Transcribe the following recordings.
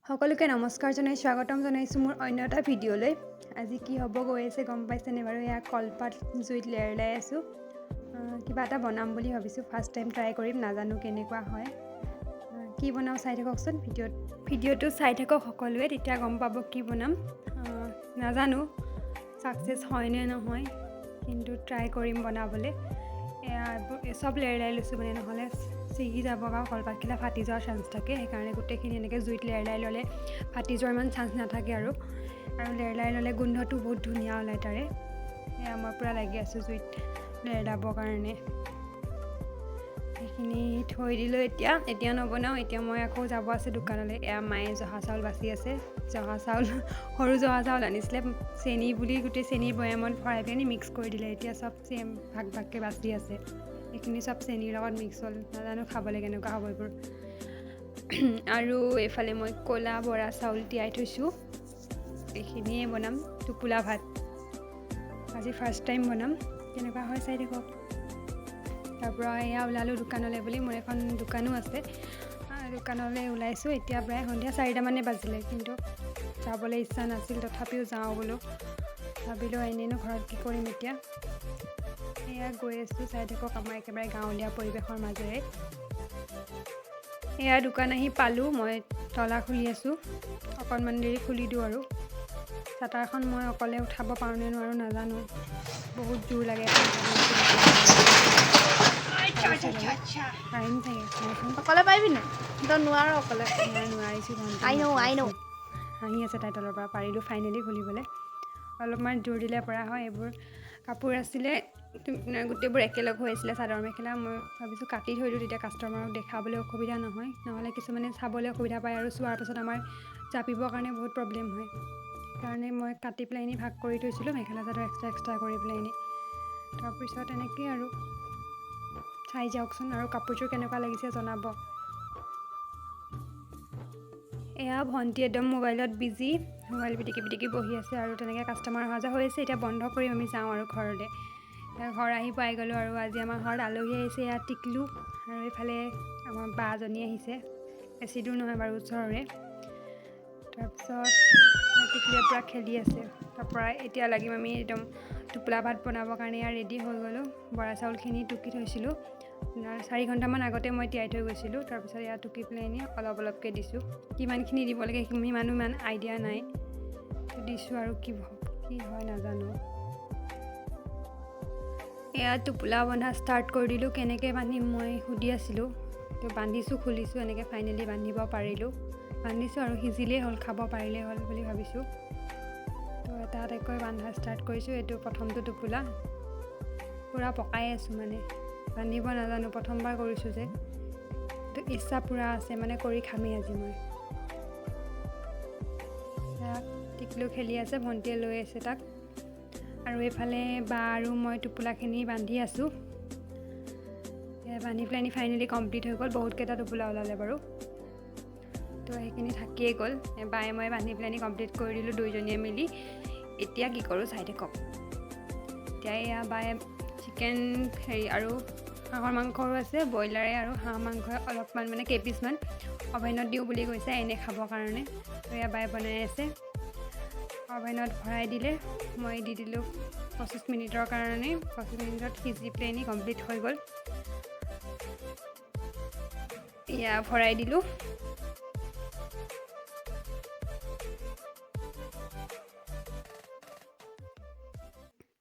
সকলোকে নমস্কাৰ জনাই স্বাগতম জনাইছোঁ মোৰ অন্য এটা ভিডিঅ'লৈ। আজি কি হ'ব গৈ আছে গম পাইছেনে বাৰু? এয়া কলপাত জুইত লেৰলাই আছোঁ। কিবা এটা বনাম বুলি ভাবিছোঁ, ফাৰ্ষ্ট টাইম ট্ৰাই কৰিম, নাজানো কেনেকুৱা হয়। কি বনাওঁ চাই থাককচোন ভিডিঅ'ত, ভিডিঅ'টো চাই থাকক সকলোৱে, তেতিয়া গম পাব কি বনাম। নাজানো ছাকচেছ হয় নে নহয়, কিন্তু ট্ৰাই কৰিম বনাবলৈ। এয়া চব লেৰলাই লৈছোঁ, মানে নহ'লে ছিগি যাব বা কলপাতখিলা ফাটি যোৱাৰ চান্স থাকে। সেইকাৰণে গোটেইখিনি এনেকৈ জুইত লেৰলাই ল'লে ফাটি যোৱাৰ ইমান চান্স নাথাকে। আৰু আৰু লেৰলাই ল'লে গোন্ধটো বহুত ধুনীয়া ওলায় তাৰে। এয়া মই পূৰা লাগি আছোঁ জুইত লেৰলাবৰ কাৰণে। সেইখিনি থৈ দিলোঁ। এতিয়া এতিয়া নবনাওঁ, এতিয়া মই আকৌ যাব আছে দোকানলৈ। এয়া মায়ে জহা চাউল বাচি আছে। জহা চাউল, সৰু জহা চাউল আনিছিলে চেনি বুলি, গোটেই চেনিৰ বৈয়ামত ভৰাই পিনি মিক্স কৰি দিলে। এতিয়া চব চেম ভাগ ভাগকৈ বাচি আছে। এইখিনি চব চেনিৰ লগত মিক্স হ'ল, নাজানো খাবলৈ কেনেকুৱা হ'ব এইবোৰ। আৰু এইফালে মই ক'লা বৰা চাউল তিয়াই থৈছোঁ, এইখিনিয়ে বনাম টোপোলা ভাত। আজি ফাৰ্ষ্ট টাইম বনাম, কেনেকুৱা হয় চাই থাকক। তাৰপৰা এয়া ওলালোঁ দোকানলৈ বুলি। মোৰ এখন দোকানো আছে, দোকানলৈ ওলাইছোঁ। এতিয়া প্ৰায় সন্ধিয়া 4টামানে বাজিলে, কিন্তু যাবলৈ ইচ্ছা নাছিল, তথাপিও যাওঁ বোলো ভাবিলোঁ, এনেইনো ঘৰত কি কৰিম এতিয়া। এয়া গৈ আছোঁ, চাই থাকক আমাৰ একেবাৰে গাঁৱলীয়া পৰিৱেশৰ মাজেৰে। এয়া দোকান আহি পালোঁ, মই তলা খুলি আছোঁ, অকণমান দেৰি খুলি দিওঁ। আৰু চাটাৰখন মই অকলে উঠাব পাৰোঁ নে নোৱাৰোঁ নাজানো, বহুত জোৰ লাগে। পাৰিম চাগে। অকলে পাৰিবি নাই তই? নোৱাৰ অকলে। মই নোৱাৰিছোঁ ভণ্টি। I know, I know. হাঁহি আছে তাই তলৰ পৰা। পাৰিলোঁ ফাইনেলি খুলিবলৈ, অলপমান জোৰ দিলে পৰা হয়। এইবোৰ কাপোৰ আছিলে, গোটেইবোৰ একেলগ হৈ আছিলে চাদৰ মেখেলা। মই ভাবিছোঁ কাটি থৈ দিওঁ, তেতিয়া কাষ্টমাৰক দেখাবলৈ অসুবিধা নহয়। নহ'লে কিছুমানে চাবলৈ অসুবিধা পায় আৰু চোৱাৰ পাছত আমাৰ জাপিবৰ কাৰণে বহুত প্ৰব্লেম হয়। সেইকাৰণে মই কাটি পেলাই এনে ভাগ কৰি থৈছিলোঁ, মেখেলা চাদৰ এক্সট্ৰা এক্সট্ৰা কৰি পেলাই এনে। তাৰপিছত এনেকেই আৰু চাই যাওকচোন আৰু কাপোৰযোৰ কেনেকুৱা লাগিছে জনাব। এয়া ভণ্টি একদম মোবাইলত বিজি, মোবাইল পিটিকি পিটিকি বহি আছে। আৰু তেনেকৈ কাষ্টমাৰ অহা যোৱা হৈ আছে। এতিয়া বন্ধ কৰি আমি যাওঁ আৰু ঘৰলৈ। ঘৰ আহি পাই গ'লোঁ আৰু আজি আমাৰ ঘৰত আলহী আহিছে। ইয়াত টিকলু আৰু এইফালে আমাৰ বাজনী আহিছে, বেছি দূৰ নহয় বাৰু, ওচৰৰে। তাৰপিছত টিকলুৱে পূৰা খেলি আছে। তাৰপৰা এতিয়া লাগিম আমি একদম টোপোলা ভাত বনাবৰ কাৰণে। ইয়াত ৰেডি হৈ গ'লোঁ। বৰা চাউলখিনি টুকি থৈছিলোঁ আপোনাৰ 4 ঘণ্টামান আগতে মই তিয়াই থৈ গৈছিলোঁ। তাৰপিছত ইয়াত টুকি পেলাই এনে অলপ অলপকৈ দিছোঁ। কিমানখিনি দিব লাগে সিমানো ইমান আইডিয়া নাই, দিছোঁ আৰু কি কি হয় নাজানো। এয়া টোপোলা বন্ধা ষ্টাৰ্ট কৰি দিলোঁ। কেনেকৈ বান্ধিম মই সুধি আছিলোঁ, তো বান্ধিছোঁ, খুলিছোঁ, এনেকৈ ফাইনেলি বান্ধিব পাৰিলোঁ। বান্ধিছোঁ আৰু সিজিলেই হ'ল, খাব পাৰিলেই হ'ল বুলি ভাবিছোঁ। তো এটা এটাকৈ বান্ধা ষ্টাৰ্ট কৰিছোঁ। এইটো প্ৰথমটো টোপোলা, পূৰা পকাই আছোঁ, মানে বান্ধিব নাজানো, প্ৰথমবাৰ কৰিছোঁ যে। তো ইচ্ছা পূৰা আছে, মানে কৰি খামেই আজি মই। টিকলু খেলি আছে, ভণ্টিয়ে লৈ আছে তাক। আৰু এইফালে বা আৰু মই টোপোলাখিনি বান্ধি আছোঁ। বান্ধি পেলাই ফাইনেলি কমপ্লিট হৈ গ'ল। বহুতকেইটা টোপোলা ওলালে বাৰু, তো সেইখিনি থাকিয়ে গ'ল। বায়ে মই বান্ধি পেলাই কমপ্লিট কৰি দিলোঁ দুইজনীয়ে মিলি। এতিয়া কি কৰোঁ চাই থাকক। এতিয়া এয়া বায়ে চিকেন হেৰি আৰু হাঁহৰ মাংসও আছে, ব্ৰইলাৰে আৰু হাঁহ মাংস অলপমান, মানে কেইপিচমান অভেনত দিওঁ বুলি কৈছে এনেই খাবৰ কাৰণে। তো এয়া বায়ে বনাই আছে। অভেনত ভৰাই দিলে, মই দি দিলোঁ 25 মিনিটৰ কাৰণে। 25 মিনিটত সিজি পেলাই কমপ্লিট হৈ গ'ল। এয়া ভৰাই দিলোঁ।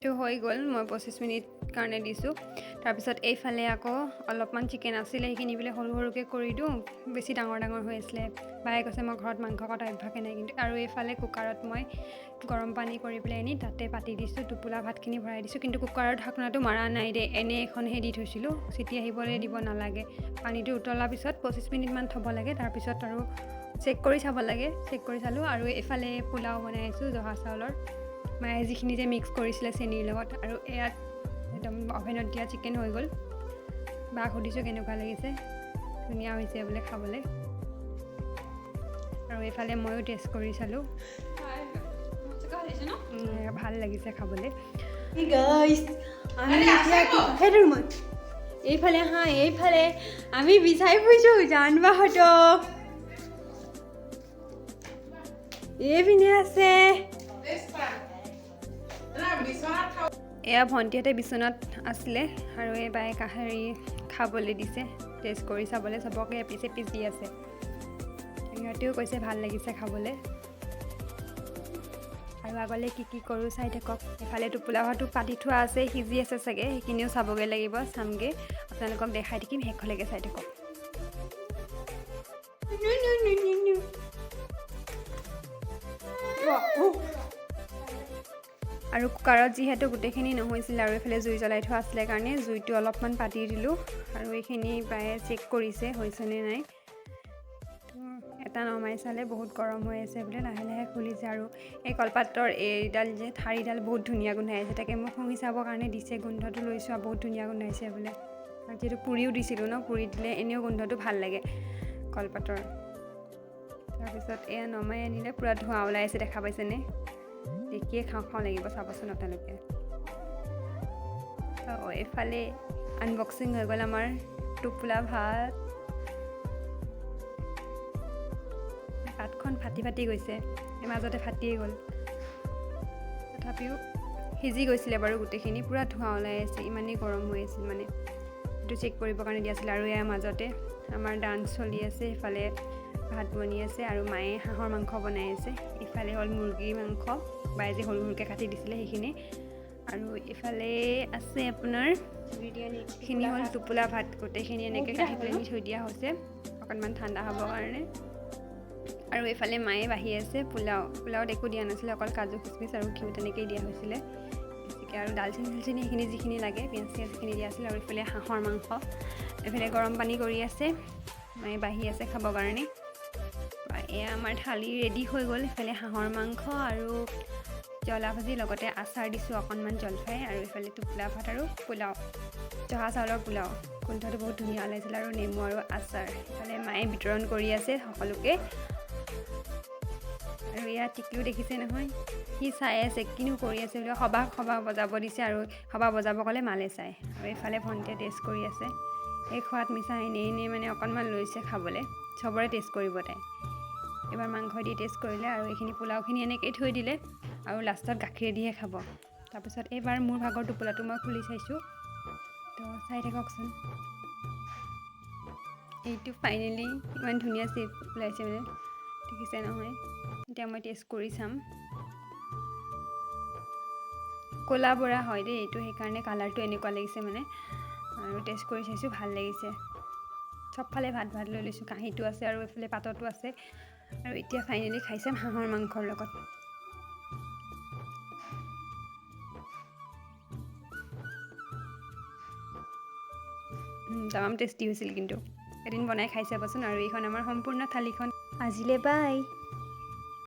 তো হৈ গ'ল, মই 25 মিনিট কাৰণে দিছোঁ। তাৰপিছত এইফালে আকৌ অলপমান চিকেন আছিলে, সেইখিনি বোলে সৰু সৰুকৈ কৰি দিওঁ, বেছি ডাঙৰ ডাঙৰ হৈ আছিলে। বায়ে কৈছে মই ঘৰত মাংস কটা অভ্যাসে নাই কিন্তু। আৰু এইফালে কুকাৰত মই গৰম পানী কৰি পেলাই আনি তাতে পাতি দিছোঁ, টোপোলা ভাতখিনি ভৰাই দিছোঁ। কিন্তু কুকাৰৰ ঢাকনাটো মাৰা নাই দেই, এনেই এখনহে দি থৈছিলোঁ। চিটি আহিবলৈ দিব নালাগে। পানীটো উতলাৰ পিছত 25 মিনিটমান থ'ব লাগে, তাৰপিছত আৰু চেক কৰি চাব লাগে। চেক কৰি চালোঁ। আৰু এইফালে পোলাও বনাই আছোঁ জহা চাউলৰ, মায়ে যিখিনি যে মিক্স কৰিছিলে চেনিৰ লগত। আৰু ইয়াত একদম অভেনত দিয়া চিকেন হৈ গ'ল। বাক সুধিছোঁ কেনেকুৱা লাগিছে, ধুনীয়া হৈছে বোলে খাবলৈ। আৰু এইফালে ময়ো টেষ্ট কৰি চালোঁ, ভাল লাগিছে খাবলৈ। আমি এতিয়া সেইটো ৰুমত এইফালে, হা, এইফালে আমি বিচাৰি ফুৰিছোঁ জানবাহঁতক। এইপিনে আছে। এয়া ভণ্টিহঁতে বিচনাত আছিলে আৰু এই বায়ে হেৰি খাবলৈ দিছে, টেষ্ট কৰি চাবলৈ চবকে এপিচ এপিচ দি আছে। সিহঁতেও কৈছে ভাল লাগিছে খাবলৈ। আৰু আগলৈ কি কি কৰোঁ চাই থাকক। এফালে টোপোলা ভাতো পাতি থোৱা আছে, সিজি আছে চাগে, সেইখিনিও চাবগৈ লাগিব, চামগৈ, আপোনালোকক দেখাই থাকিম, শেষলৈকে চাই থাকক। আৰু কুকাৰত যিহেতু গোটেইখিনি নহৈছিলে আৰু এইফালে জুই জ্বলাই থোৱা আছিলে কাৰণে জুইটো অলপমান পাতি দিলোঁ। আৰু এইখিনি প্ৰায়ে চেক কৰিছে হৈছেনে নাই। এটা নমাই চালে বহুত গৰম হৈ আছে বোলে, লাহে লাহে খুলিছে। আৰু এই কলপাতৰ এইডাল যে ঠাৰিডাল বহুত ধুনীয়া গোন্ধাই আছে, তাকে মোক শুঙি চাবৰ কাৰণে দিছে, গোন্ধটো লৈছোঁ আৰু বহুত ধুনীয়া গোন্ধাইছে বোলে। আৰু যিহেতু পুৰিও দিছিলোঁ ন, পুৰি দিলে এনেও গোন্ধটো ভাল লাগে কলপাতৰ। তাৰপিছত এয়া নমাই আনিলে, পূৰা ধোঁৱা ওলাই আছে, দেখা পাইছেনে? দেখিয়ে খাওঁ খাওঁ লাগিব, চাবচোন আপোনালোকে। এইফালে আনবক্সিং হৈ গ'ল আমাৰ টোপোলা ভাত। পাতখন ফাটি ফাটি গৈছে, এই মাজতে ফাটিয়ে গ'ল, তথাপিও সিজি গৈছিলে বাৰু গোটেইখিনি, পূৰা ধোঁৱা ওলাই আছে, ইমানেই গৰম হৈ আছিল মানে। সেইটো চেক কৰিবৰ কাৰণে দিয়া আছিল। আৰু ইয়াৰ মাজতে আমাৰ ডান্স চলি আছে, ইফালে ভাত বনি আছে আৰু মায়ে হাঁহৰ মাংস বনাই আছে। ইফালে হ'ল মুৰ্গীৰ মাংস, বায়ে যে সৰু সৰুকৈ কাটি দিছিলে সেইখিনি। আৰু ইফালে আছে আপোনাৰ এইখিনি হ'ল টোপোলা ভাত, গোটেইখিনি এনেকৈ কাটি পেলাই থৈ দিয়া হৈছে অকণমান ঠাণ্ডা হ'বৰ কাৰণে। আৰু এইফালে মায়ে বাঢ়ি আছে পোলাও। পোলাওত একো দিয়া নাছিলে, অকল কাজু খিচমিচ আৰু ঘিউ তেনেকেই দিয়া হৈছিলে বেছিকৈ, আৰু ডালচেনি চালচেনি সেইখিনি যিখিনি লাগে, পিঁয়াজ চিয়াজ সেইখিনি দিয়া আছিল। আৰু এইফালে হাঁহৰ মাংস, এইফালে গৰম পানী কৰি আছে, মায়ে বাঢ়ি আছে খাবৰ কাৰণে। এয়া আমাৰ থালি ৰেডি হৈ গ'ল। এইফালে হাঁহৰ মাংস আৰু জ্বলা ভাজি, লগতে আচাৰ দিছোঁ অকণমান জলফাই, আৰু এইফালে টোপোলা ভাত আৰু পোলাও, জহা চাউলৰ পোলাও, গোন্ধটো বহুত ধুনীয়া ওলাইছিলে, আৰু নেমু আৰু আচাৰ। এইফালে মায়ে বিতৰণ কৰি আছে সকলোকে। আৰু ইয়াত টিকলু দেখিছে নহয়, সি চাই আছে কিনো কৰি আছে বুলি, সভা সভা বজাব দিছে আৰু সভা বজাব ক'লে মালে চায়। আৰু এইফালে ভণ্টিয়ে টেষ্ট কৰি আছে, এই খোৱাত মিছা এনেই এনেই মানে অকণমান লৈছে খাবলৈ, চবৰে টেষ্ট কৰিব তাই। এবাৰ মাংস দি টেষ্ট কৰিলে আৰু এইখিনি পোলাওখিনি এনেকৈয়ে থৈ দিলে আৰু লাষ্টত গাখীৰ দিহে খাব। তাৰপিছত এইবাৰ মোৰ ভাগৰ টোপোলাটো মই খুলি চাইছোঁ, তো চাই থাককচোন। এইটো ফাইনেলি ইমান ধুনীয়া চেপ ওলাইছে মানে, দেখিছে নহয়। এতিয়া মই টেষ্ট কৰি চাম। ক'লা বৰা হয় দেই এইটো, সেইকাৰণে কালাৰটো এনেকুৱা লাগিছে মানে। আৰু টেষ্ট কৰি চাইছোঁ, ভাল লাগিছে। চবফালে ভাত ভাত লৈ লৈছোঁ, কাঁহীটো আছে আৰু এইফালে পাততো আছে। আৰু এতিয়া ফাইনেলি খাই চাম হাঁহৰ মাংসৰ লগত। তামাম টেষ্টি হৈছিল কিন্তু, এদিন বনাই খাই চাবচোন। আৰু এইখন আমাৰ সম্পূৰ্ণ থালিখন। আজিলৈ বাই।